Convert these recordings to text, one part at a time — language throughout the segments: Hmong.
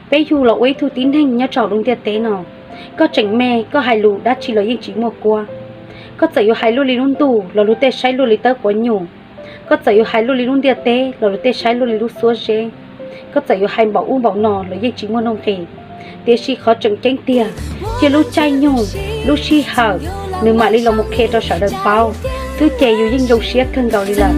Peb yug los ua ib tug tib neeg nyob rau hauv lub ntiaj teb no, koj tseem me, koj hais lus dab tsi los yeej tsis muaj kuab. Koj txawm yuav hais luaj li lub ntuj los luag tej saib luaj li tawb quav nyuj. Koj txawm yuav hais luaj li lub ntiaj teb los luag tej saib luaj li lub xuab zeb. Koj txawm yuav hais npaum ub npaum no los yeej tsis muaj nuj nqis. Tiam sis qhov tseem ceeb tiag, cia lub caij nyoog, lub sij hawm, nws mam li los mus qhia rau sawv daws paub xwb ces yus yeej zoo siab kawg nkaus li lawm.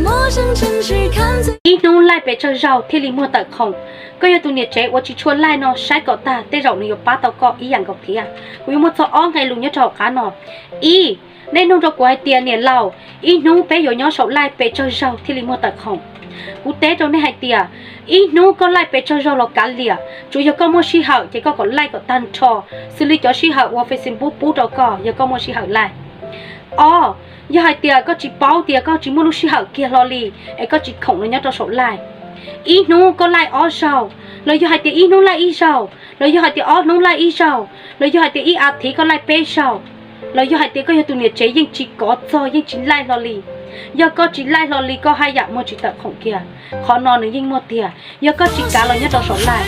Ib hnub laij pes tsawg zaug thiaj li muag tawm khoom? Koj yog tus niam tsev uas tsis tshua laij no, saib kom tag, tej zaum nws yuav pab tau koj ib yam nkaus thiab. Kuv yuav muaj txog ob nqe lus nyob rau hauv qab no. Ib, nej nug rau kuv hais tias, niam laus, ib hnub peb yuav nyob saum laij pes tsawg zaug thiaj li muag tawm khoom? Kuv teb rau nej hais tias, ib hnub koj laij pes tsawg zaug los kav liam, tsuav yog koj muaj sij hawm ces koj kom laij kom tag nrho, xws li cov sij hawm uas Facebook pub rau koj yog koj muaj sij hawm laij. Ob, yog hais tias koj tsis paub tias koj tsis muaj lub sij hawm kiag hlo li, es koj tsis khoom los nyob rau saum laij, ib hnub koj laij ob zaug, los yog hais tias ib hnub laij ib zaug, los yog hais tias ob hnub laij ib zaug, los yog hais tias ib as thiv koj laij peb zaug, los yog hais tias koj yog tus niam tsev yeej tsis kov txog yeej tsis laij hlo li. Yog koj tsis laij hlo li koj haj yam muag tsis tawm khoom kiag. Qhov no nws yeej muaj tiag, yog koj tsis kav los nyob rau saum laij.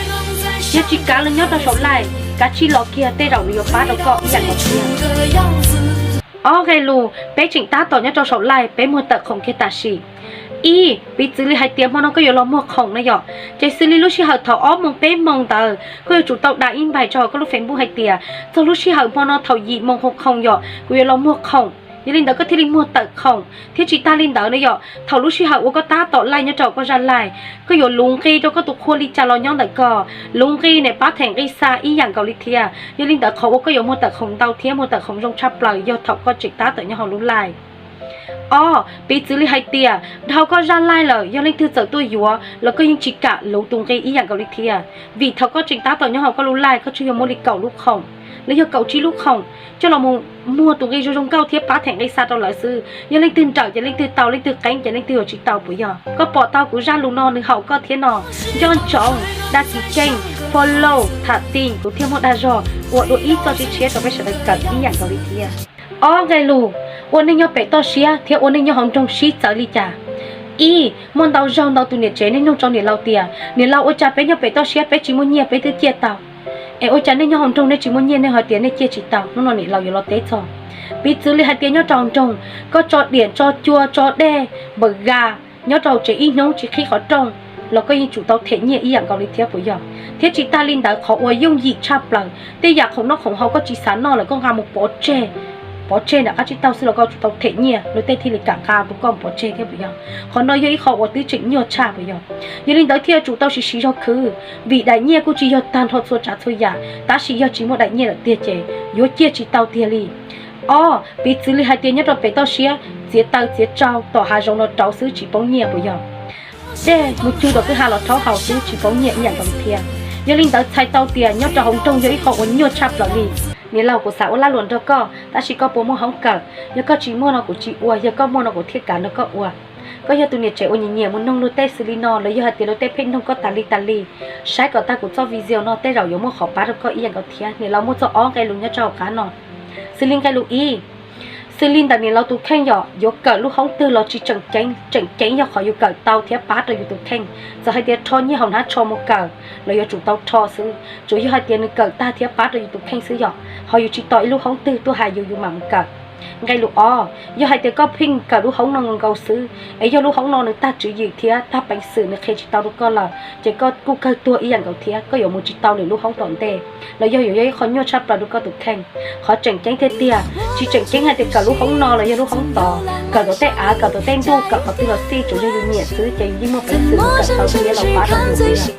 Yog tsis kav los nyob rau saum laij, kav tsij los kiag, tej zaum nws yuav pab rau koj ib yam nkaus thiab. Ob nqe lus peb tseem tab tom nyob rau saum laij, peb muag tawm khoom kiag tam sim. Ib, piv txwv li hais tias hmo no koj yuav los muag khoom na yom, ces xws li lub sij hawm thaum ob moos peb moos ntawd koj yuav tsum tau da ib npais rau koj lub Facebook hais tias, txog lub sij hawm hmo no thaum yim moos khoom khoom yom, kuv yuav los muag khoom. Yog li ntawd koj thiaj li muag tawm khoom. Thiab tsis tag li ntawd na yom, thaum lub sij hawm uas koj tab tom laij nyob rau koj zaj laij, koj yuav luv nqi rau koj tus qhua li cas los nyob ntawm koj, luv nqi niam pab them nqi xa ib yam nkaus li thiab. Yog li ntawd qhov uas koj yuav muag tawm khoom ntau thiab muag tawm khoom zoo tshaj plaws yog thaum koj tseem tab tom nyob hauv lub laij. Ob, piv txwv li hais tias dhau koj zaj laij lawm, yog leej twg txawm tuaj yuav los koj yeej tsis kam luv tus nqi ib yam nkaus li thiab, vim thaum koj tseem tab tom nyob hauv koj lub laij koj tsuas yog muaj li kaum lub khoom los yog kaum tsib lub khoom coj los mus muag tus nqi zoo zoo nkauj thiab pab them nqi xa rau lawv xwb. Yog leej twg nrawm ces leej twg tau, leej twg qeeb ces leej twg yuav tsis tau puas yog? Koj pom tau kuv zaj lus no nws haum koj thiab no, nco ntsoov dag tsis keej, follow, tham tim kuv thiaj muaj dag zog ua dua ib txoj tshiab rau peb sawv daws kawm ib yam nkaus li thiab. Ob nqe lus, ua neej nyob pem toj siab thiab ua neej nyob hauv nroog sib txawv li cas? Ib, muaj ntau zaug ntau tus niam tsev nej nug rau niam laus tias, niam laus, ua cas peb nyob pem toj siab peb tsis muaj nyiaj peb twb ciaj tau, es ua cas nej nyob hauv nroog nej tsis muaj nyiaj nej ho tias nej ciaj tsis tau? Hnub no niam laus yuav los teb txog. Piv txwv li hais tias nyob rau nroog, koj tso diam tso cua tso dej npawm ga nyob rau tsev ib hnub tsis qhib qhov rooj los koj yeej tsum tau them nyiaj ib yam nkaus li thiab puas yog? Thiab tsis tag li ntawd qhov uas yooj yim tshaj plaws, tej yam khoom noj khoom haus koj tsis xav noj lawm koj nqa mus pov tseg, pov tseg nram qab tsib taug xwb los koj tsum tau them nyiaj luag tej thiaj li kam nqa rau koj mus pov tseg thiab puas yog? Qhov no yog ib qho uas twb tseem nyuaj tshaj puas yog? Yog li ntawd thiaj tsum tau siv siv zog khwv, vim daim nyiaj kuj tsis yog tag nrho txhua tsav txhua yam, tab sis yog tsis muaj daim nyiaj lawm tiag ces yuav ciaj tsis tau tiag li. Ob, piv txwv li hais tias nyob rau pem toj siab, txiav taws txiav tsau tom hav zoov no rauv xwb tsis poob nyiaj puas yog? Dej mus cug tom kwj ha los rhaub haus xwb tsis poob nyiaj ib yam nkaus thiab. Yog li ntawd txhais tau tias nyob rau hauv nroog yog ib qho uas nyuaj tshaj plaws li. Niam laus, kuv xav ua lag luam nrog koj, tab sis koj puas muaj hoob kawm? Yog koj tsis muaj no kuv tsis ua, yog koj muaj no kuv thiaj kav nrog koj ua. Koj yog tus niam tsev uas nyiam nyiam mus noog luag tej xws li no los yog hais tias luag tej pheej noog koj tas li tas li, saib kom tag kuv txoj video no tej zaum yuav muaj qhov pab rau koj ib yam nkaus thiab. Niam laus muaj txog ob nqe lus nyob rau hauv qab no. Xws li nqe lus ib, xws li ntawm niam laus tus kheej yom, yuav kawm lub hoob twg los tsis tseem ceeb, tseem ceeb yog qhov yus kawm tau thiab pab rau yus tus kheej. Txawm hais tias rho nyiaj hauv hnab tsho mus kawm los yuav tsum tau rho xwb, tsuav yog hais tias nws kawm tag thiab pab rau yus tus kheej xwb yom, ho yus tsis tos ib lub hoob twg tuaj hais yus yus mam mus kawm. Nqe lus ob, yog hais tias koj pheej kawm lub hoob no nkaus xwb, es yog lub hoob no nws tag tswv yim thiab tag peev xwm nws qhia tsis tau rau koj lawm, ces koj kuj kawg tuag ib yam nkaus thiab, koj yuav mus tsis tau lwm lub hoob tom ntej, los yog yuav yog ib qho nyuaj tshaj plaws rau koj tus kheej. Qhov tseem ceeb tiag tiag, tsis tseem ceeb hais tias kawm lub hoob no los yog lub hoob tod, kawm tom tej av, kawm tom tej ntuj, kawm qhov twg los xij, tsuav yog yus nyiam xwb ces yus yeej muaj peev xwm mus kawm tau thiab los pab rau yus.